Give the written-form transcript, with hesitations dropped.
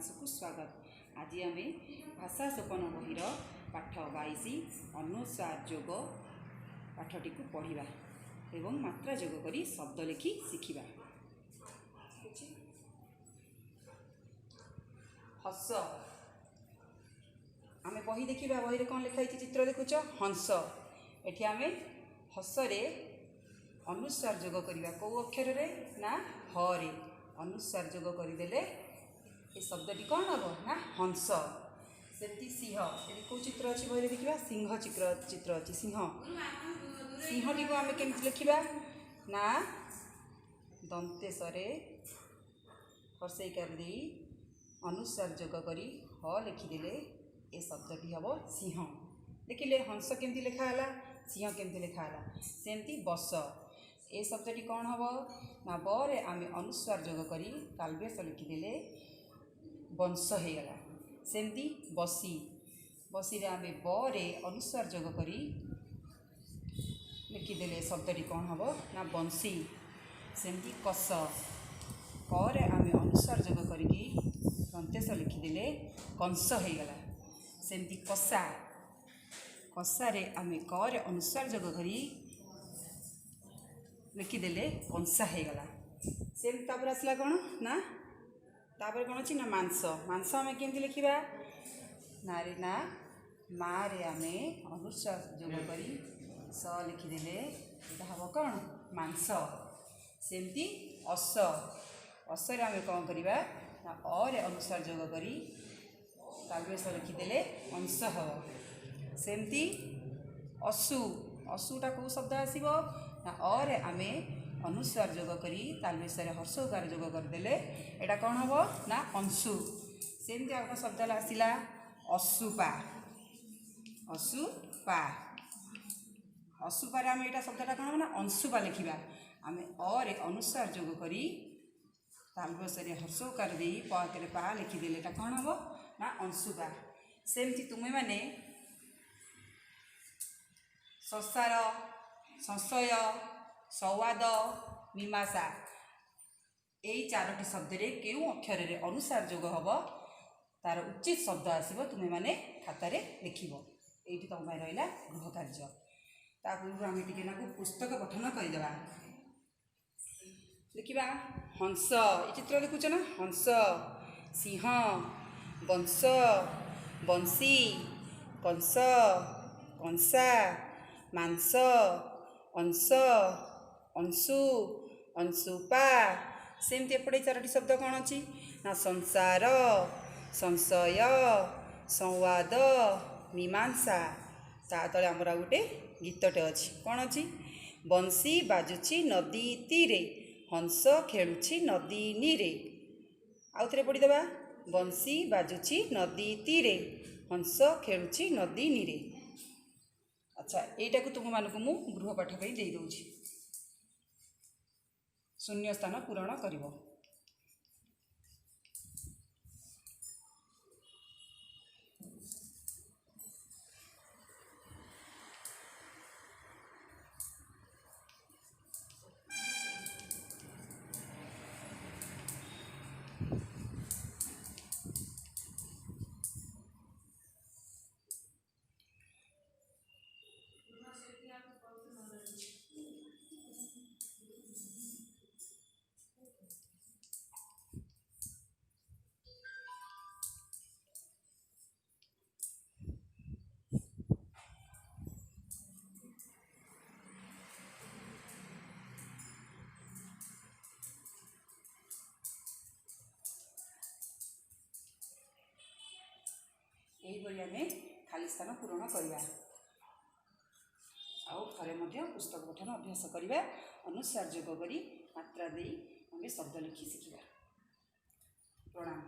ପାଠ୍ୟାଂଶକୁ ସ୍ୱାଗତ। ଆଜି ଆମେ ଭାଷା ସୋପାନ ବହିର ପାଠ 22 ଅନୁସ୍ୱାର ଯୋଗ ପାଠଟିକୁ ପଢ଼ିବା ଏବଂ ମାତ୍ରା ଯୋଗ କରି ଶବ୍ଦ ଲେଖି ଶିଖିବା। ହସ। ଆମେ ବହି ଦେଖିବା, ବହିରେ କ'ଣ ଲେଖା ହେଇଛି? ଚିତ୍ର ଦେଖୁଛ, ହଂସ। ଏଠି ଆମେ ହସରେ ଅନୁସ୍ୱାର ଯୋଗ କରିବା। କେଉଁ ଅକ୍ଷରରେ? ନା ହରେ ଅନୁସ୍ୱାର ଯୋଗ କରିଦେଲେ ଏ ଶବ୍ଦଟି କ'ଣ ହେବ? ନା ହଂସ। ସେମିତି ସିଂହ। ଏଠି କେଉଁ ଚିତ୍ର ଅଛି ବହିରେ ଦେଖିବା? ସିଂହ ଚିତ୍ର ଅଛି, ସିଂହ। ସିଂହଟିକୁ ଆମେ କେମିତି ଲେଖିବା? ନା ଦନ୍ତେଶରେ ହର୍ଷେଇକାର ଦେଇ ଅନୁସ୍ୱାର ଯୋଗ କରି ହ ଲେଖିଦେଲେ ଏ ଶବ୍ଦଟି ହେବ ସିଂହ। ଦେଖିଲେ ହଂସ କେମିତି ଲେଖା ହେଲା, ସିଂହ କେମିତି ଲେଖା ହେଲା। ସେମିତି ବସ। ଏ ଶବ୍ଦଟି କ'ଣ ହେବ? ନା ବରେ ଆମେ ଅନୁସ୍ୱାର ଯୋଗ କରି ତାଲବେଶ ଲେଖିଦେଲେ ବଂଶ ହେଇଗଲା। ସେମିତି ବସି। ବସିରେ ଆମେ ବରେ ଅନୁସ୍ୱାର ଯୋଗ କରି ଲେଖିଦେଲେ ଶବ୍ଦଟି କ'ଣ ହେବ? ନା ବଂଶୀ। ସେମିତି କଷ। କରେ ଆମେ ଅନୁସ୍ୱାର ଯୋଗ କରିକି ଦନ୍ତେଶ ଲେଖିଦେଲେ କଂସ ହେଇଗଲା। ସେମିତି କଷା। କଷାରେ ଆମେ କରେ ଅନୁସ୍ୱାର ଯୋଗ କରି ଲେଖିଦେଲେ କଂସା ହେଇଗଲା। ସେମିତି ତାପରେ ଆସିଲା କ'ଣ? ନା ତାପରେ କ'ଣ ଅଛି? ନା ମାଂସ। ମାଂସ ଆମେ କେମିତି ଲେଖିବା? ନାରେ ନା ମାରେ ଆମେ ଅନୁସ୍ୱାର ଯୋଗ କରି ସ ଲେଖିଦେଲେ ଏଇଟା ହେବ କ'ଣ? ମାଂସ। ସେମିତି ଅସ। ଅସରେ ଆମେ କ'ଣ କରିବା? ନା ଅରେ ଅନୁସ୍ୱାର ଯୋଗ କରି ତାଲବେଶ ଲେଖିଦେଲେ ଅଂଶ ହେବ। ସେମିତି ଅସୁ। ଅସୁଟା କେଉଁ ଶବ୍ଦ ଆସିବ? ନା ଅରେ ଆମେ ଅନୁସ୍ୱାର ଯୋଗ କରି ତାଲବେଶରେ ହର୍ଷ ଉକାର ଯୋଗ କରିଦେଲେ ଏଇଟା କ'ଣ ହେବ? ନା ଅଂଶୁ। ସେମିତି ଆଉ କ'ଣ ଶବ୍ଦ ଆସିଲା? ଅସୁପା। ଅସୁପା। ଅସୁପାରେ ଆମେ ଏଇଟା ଶବ୍ଦଟା କ'ଣ ହେବ? ନା ଅଂଶୁପା ଲେଖିବା। ଆମେ ଅରେ ଅନୁସ୍ୱାର ଯୋଗ କରି ତାଲବେଶରେ ହର୍ଷ ଉକାର ଦେଇ ପ ଆକରେ ପା ଲେଖିଦେଲେ ଏଇଟା କ'ଣ ହେବ? ନା ଅଂଶୁପା। ସେମିତି ତୁମେମାନେ ସଂସାର, ସଂଶୟ, ସୱାଦ, ମୀମାଂସା ଏଇ ଚାରୋଟି ଶବ୍ଦରେ କେଉଁ ଅକ୍ଷରରେ ଅନୁସାର ଯୋଗ ହେବ, ତାର ଉଚିତ ଶବ୍ଦ ଆସିବ, ତୁମେମାନେ ଖାତାରେ ଲେଖିବ। ଏଇଠି ତୁମ ପାଇଁ ରହିଲା ଗୃହ କାର୍ଯ୍ୟ। ତା ପୂର୍ବରୁ ଆମେ ଟିକେ ନାକୁ ପୁସ୍ତକ ପଠନ କରିଦେବା। ଦେଖିବା ହଂସ। ଏ ଚିତ୍ର ଦେଖୁଛ ନା? ହଂସ, ସିଂହ, ବଂଶ, ବଂଶୀ, କଂସ, କଂସା, ମାଂସ, ଅଂଶ, ଅଂଶୁ, ଅଂଶୁପା। ସେମିତି ଏପଟେ ଚାରୋଟି ଶବ୍ଦ କ'ଣ ଅଛି? ନା ସଂସାର, ସଂଶୟ, ସଂବାଦ, ମୀମାଂସା। ତା ତଳେ ଆମର ଆଉ ଗୋଟେ ଗୀତଟେ ଅଛି। କ'ଣ ଅଛି? ବଂଶୀ ବାଜୁଛି ନଦୀ ତୀରେ, ହଂସ ଖେଳୁଛି ନଦୀ ନୀରେ। ଆଉ ଥରେ ପଢ଼ିଦେବା। ବଂଶୀ ବାଜୁଛି ନଦୀ ତୀରେ, ହଂସ ଖେଳୁଛି ନଦୀ ନୀରେ। ଆଚ୍ଛା, ଏଇଟାକୁ ତୁମମାନଙ୍କୁ ମୁଁ ଗୃହପାଠ ପାଇଁ ଦେଇଦେଉଛି। ଶୂନ୍ୟ ସ୍ଥାନ ପୂରଣ କରିବ। ଏହିପରି ଆମେ ଖାଲି ସ୍ଥାନ ପୂରଣ କରିବା। ଆଉ ଘରେ ମଧ୍ୟ ପୁସ୍ତକ ପଠନ ଅଭ୍ୟାସ କରିବା। ଅନୁସାର ଯୋଗ କରି ମାତ୍ରା ଦେଇ ଆମେ ଶବ୍ଦ ଲେଖି ଶିଖିବା। ପ୍ରଣାମ।